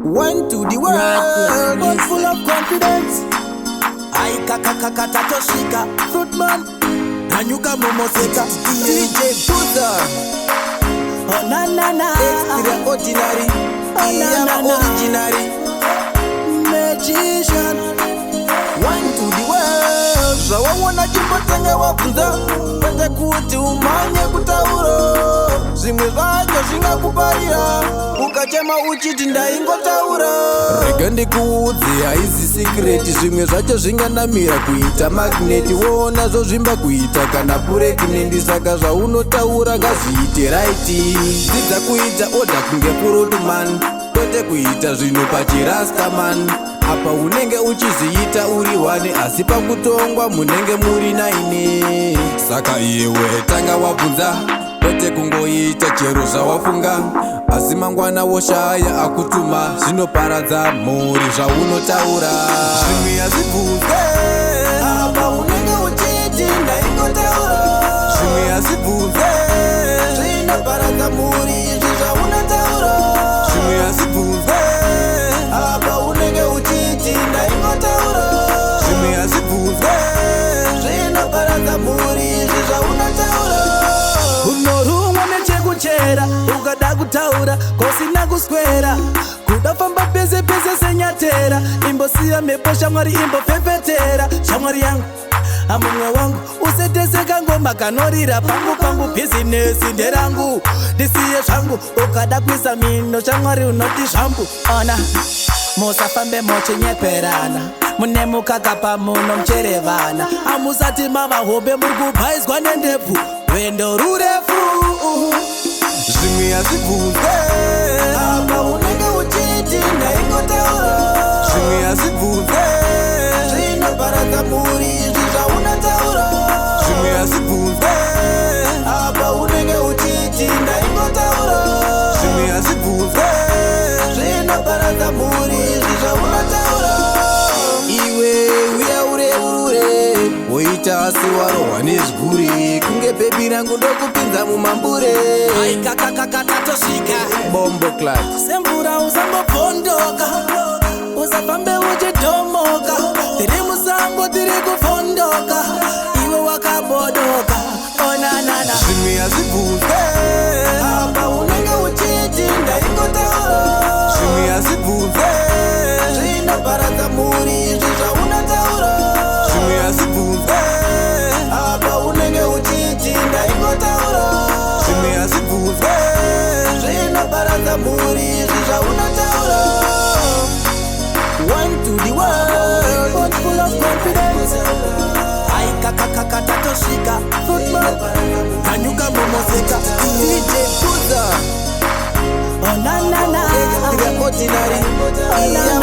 One to the world, but full of confidence. Ai kakakakatatoshika Fruitman Nanyuka momoseka DJ Buddha. Oh na na na, Extraordinary. Oh, na, na, na. Originary. Magician. One to the world. Zvawaona chimbotanga wabvunza, kwete kuti umhanye kutaura. Zvimwe zvacho zvingakuparira ukachema uchiti ndaingotaura. Rega ndikuudze, haizi secret. Zvimwe zvacho zvinganamira kuita magnet, woona zvozvimba kuita kana pregnant. Saka zvaunotaura ngazviite right. Dzidza kuita order kunge fruitman, kwete kuita zvinhu pachirastaman. Apa unenge uchizviita uri one, asi pakutongwa munenge muri nine. Saka iwe tanga wabvunza, kwete kungoita chero zvawafunga, asi mangwana woshaya akutuma. Zvinoparadza mhuri zvaunotaura. Zvimwe hazvibvunzwe. Apa unenge uchiti ndaingotaura. Zvimwe hazvibvunzwe, zvinoparadza mhuri izvi zvaunotaura. Zvimwe hazvibvunzwe. Apa unenge uchiti ndaingotaura. Zvimwe hazvibvunzwe, zvinoparadza mhuri izvi zvaunotaura. Unorumwa nechekuchera ukada kutaura kusina kuswera. Kuda famba pese pese senyatera. Imbosiya mhepo shamwari, imbofefetera shamwari yangu. Amumwe wangu, useteseka ngoma kanorira pangu pangu. Bhizinesi nderangu, ndisiye zvangu. Ukada kuisa mino shamwari, unoti zvambu. Ona, musafambe muchinyeperana, mune mukaka pamuno mucherevana. Amusati mava hombe, muri kubhaizwa nendebvu, rwendo rurefu. Zvimwe hazvibvunzwe. Apa unenge uchiti ndaingotaura. Zvimwe hazvibvunzwe, zvinoparadza mhuri izvi zvaunotaura. Zvimwe hazvibvunzwe. Apa unenge uchiti ndaingotaura. Zvimwe hazvibvunzwe, zvinoparadza mhuri izvi zvaunotaura. Iwe uya ureurure, woita sewarohwa nezvigure, kunge bhebhi rangu ndokupinza mumambure. Aikakakakatatosvika. Bomboclaat. Semvura usambobvondoka, usafambe uchidhomoka. Tiri musango, tiri kufondoka, iwe wakabodoka. Onanana. Zvimwe hazvibvunzwe. Apa unenge uchiti ndaingotaura. Zvimwe hazvibvunzwe, zvinoparadza mhuri izvi zvaunotaura. Zvimwe hazvibvunzwe. Apa unenge uchiti ndaingotaura. Zvimwe hazvibvunzwe, zvinoparadza mhuri izvi zvaunotaura. One to the world, but full of confidence. Aikakakakatatosvika. Footman. Nanyuka momoseka DJ Buddha. Onanana. Extraordinary. Oh, na,